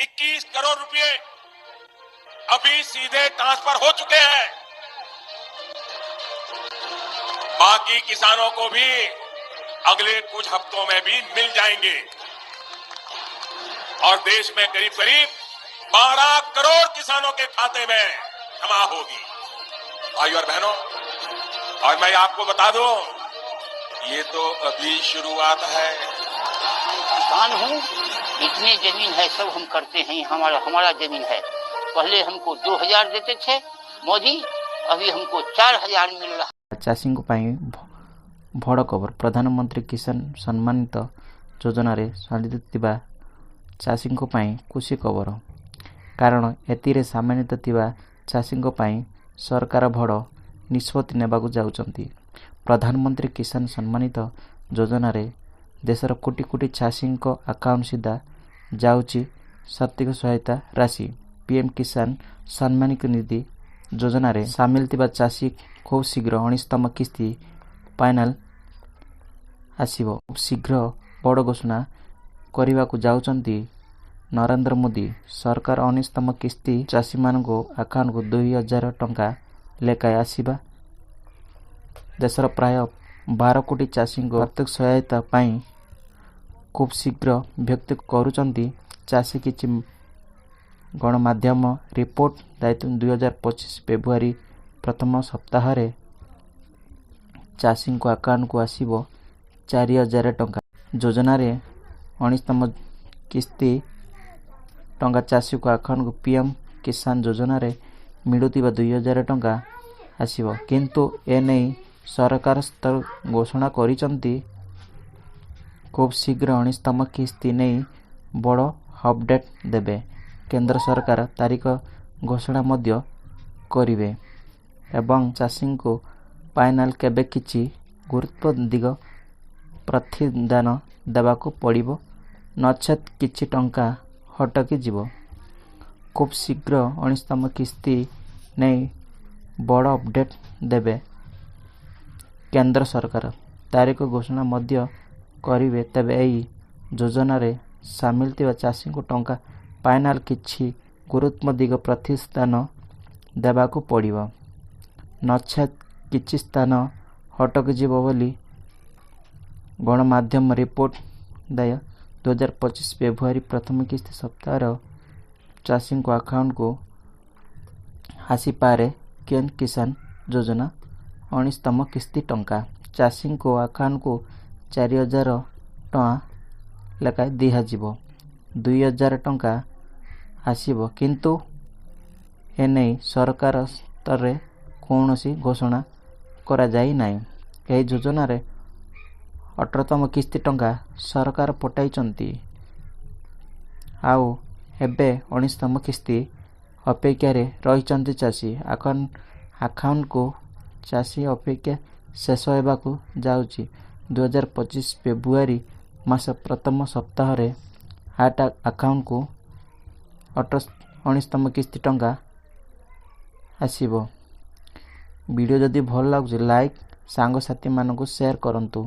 21 करोड़ रुपए अभी सीधे ट्रांसफर हो चुके हैं। बाकी किसानों को भी अगले कुछ हफ्तों में भी मिल जाएंगे और देश में करीब करीब 12 करोड़ किसानों के खाते में जमा होगी। भाइयों और बहनों, और मैं आपको बता दूं, ये तो अभी शुरुआत है। किसान हूँ, इतने जमीन है, सब हम करते हैं। हमारा हमारा जमीन है। पहले हमको 2000 देते थे मोदी, अभी हमको 4000 मिल रहा। ଚାଷୀଙ୍କ ପାଇଁ ବଡ଼ ଖବର। ପ୍ରଧାନମନ୍ତ୍ରୀ କିଷାନ ସମ୍ମାନିତ ଯୋଜନାରେ ଥିବା ଚାଷୀଙ୍କ ପାଇଁ ଖୁସି ଖବର। କାରଣ ଏଥିରେ ସାମିଲ ଥିବା ଚାଷୀଙ୍କ ପାଇଁ ସରକାର ବଡ଼ ନିଷ୍ପତ୍ତି ନେବାକୁ ଯାଉଛନ୍ତି। ପ୍ରଧାନମନ୍ତ୍ରୀ କିଷାନ ସମ୍ମାନିତ ଯୋଜନାରେ ଦେଶର କୋଟି କୋଟି ଚାଷୀଙ୍କ ଆକାଉଣ୍ଟ ସିଧା ଯାଉଛି ଆର୍ଥିକ ସହାୟତା ରାଶି। ପିଏମ୍ କିଷାନ ସମ୍ମାନ ନିଧି ଯୋଜନାରେ ସାମିଲ ଥିବା ଚାଷୀ ଖୁବ୍ ଶୀଘ୍ର 19ତମ କିସ୍ତି ଫାଇନାଲ ଆସିବ। ଖୁବ୍ ଶୀଘ୍ର ବଡ଼ ଘୋଷଣା କରିବାକୁ ଯାଉଛନ୍ତି ନରେନ୍ଦ୍ର ମୋଦି ସରକାର। 19ତମ କିସ୍ତି ଚାଷୀମାନଙ୍କ ଆକାଉଣ୍ଟକୁ 2000 ଟଙ୍କା ଲେଖାଏଁ ଆସିବା। ଦେଶର ପ୍ରାୟ 12 କୋଟି ଚାଷୀଙ୍କ ଆର୍ଥିକ ସହାୟତା ପାଇଁ ଖୁବ୍ ଶୀଘ୍ର ବ୍ୟକ୍ତ କରୁଛନ୍ତି ଚାଷୀ। କିଛି ଗଣମାଧ୍ୟମ ରିପୋର୍ଟ ଦାୟିତ୍ୱ, 2025 ଫେବୃଆରୀ ପ୍ରଥମ ସପ୍ତାହରେ ଚାଷୀଙ୍କ ଆକାଉଣ୍ଟକୁ ଆସିବ 4000 ଟଙ୍କା। ଯୋଜନାରେ 19ତମ କିସ୍ତି ଟଙ୍କା ଚାଷୀଙ୍କ ଆକାଉଣ୍ଟକୁ ପିଏମ୍ କିଷାନ ଯୋଜନାରେ ମିଳୁଥିବା 2000 ଟଙ୍କା ଆସିବ। କିନ୍ତୁ ଏନେଇ ସରକାର ସ୍ତର ଘୋଷଣା କରିଛନ୍ତି, ଖୁବ୍ ଶୀଘ୍ର 19ତମ କିସ୍ତି ନେଇ ବଡ଼ ଅପଡେଟ୍ ଦେବେ କେନ୍ଦ୍ର ସରକାର। ତାରିଖ ଘୋଷଣା ମଧ୍ୟ କରିବେ ଏବଂ ଚାଷୀଙ୍କୁ ଫାଇନାଲ କେବେ କିଛି ଗୁରୁତ୍ୱ ଦିଗ ପ୍ରତିଦାନ ଦେବାକୁ ପଡ଼ିବ, ନଚେତ୍ କିଛି ଟଙ୍କା ଅଟକି ଯିବ। ଖୁବ୍ ଶୀଘ୍ର 19ତମ କିସ୍ତି ନେଇ ବଡ଼ ଅପଡେଟ୍ ଦେବେ କେନ୍ଦ୍ର ସରକାର, ତାରିଖ ଘୋଷଣା ମଧ୍ୟ କରିବେ। ତେବେ ଏହି ଯୋଜନାରେ ସାମିଲ ଥିବା ଚାଷୀଙ୍କୁ ଟଙ୍କା ଫାଇନାଲ କିଛି ଗୁରୁତ୍ୱ ଦିଗ ପ୍ରତିଦାନ ଦେବାକୁ ପଡ଼ିବ, ନଚେତ୍ କିଛି ସ୍ଥାନ ଅଟକିଯିବ ବୋଲି ଗଣମାଧ୍ୟମ ରିପୋର୍ଟ ଦାୟ। 2025 ଫେବୃଆରୀ ପ୍ରଥମ କିସ୍ତି ସପ୍ତାହର ଚାଷୀଙ୍କ ଆକାଉଣ୍ଟକୁ ଆସିପାରେ ପିଏମ୍ କିଷାନ ଯୋଜନା 19ତମ କିସ୍ତି ଟଙ୍କା। ଚାଷୀଙ୍କ ଆକାଉଣ୍ଟକୁ 4000 ଟଙ୍କା ଲେଖାଏଁ ଦିଆଯିବ, 2000 ଟଙ୍କା ଆସିବ। କିନ୍ତୁ ଏନେଇ ସରକାର ସ୍ତରରେ କୌଣସି ଘୋଷଣା କରାଯାଇ ନାହିଁ। ଏହି ଯୋଜନାରେ 18ତମ କିସ୍ତି ଟଙ୍କା ସରକାର ପଠାଇଛନ୍ତି, ଆଉ ଏବେ 19ତମ କିସ୍ତି ଅପେକ୍ଷାରେ ରହିଛନ୍ତି ଚାଷୀ। ଆକାଉଣ୍ଟକୁ ଚାଷୀ ଅପେକ୍ଷା ଶେଷ ହେବାକୁ ଯାଉଛି। 2025 ଫେବୃଆରୀ ମାସ ପ୍ରଥମ ସପ୍ତାହରେ ଆଠ ଆକାଉଣ୍ଟକୁ 19ତମ କିସ୍ତି ଟଙ୍କା ଆସିବ। ଭିଡ଼ିଓ ଯଦି ଭଲ ଲାଗୁଛି, ଲାଇକ୍, ସାଙ୍ଗସାଥିମାନଙ୍କୁ ସେୟାର କରନ୍ତୁ।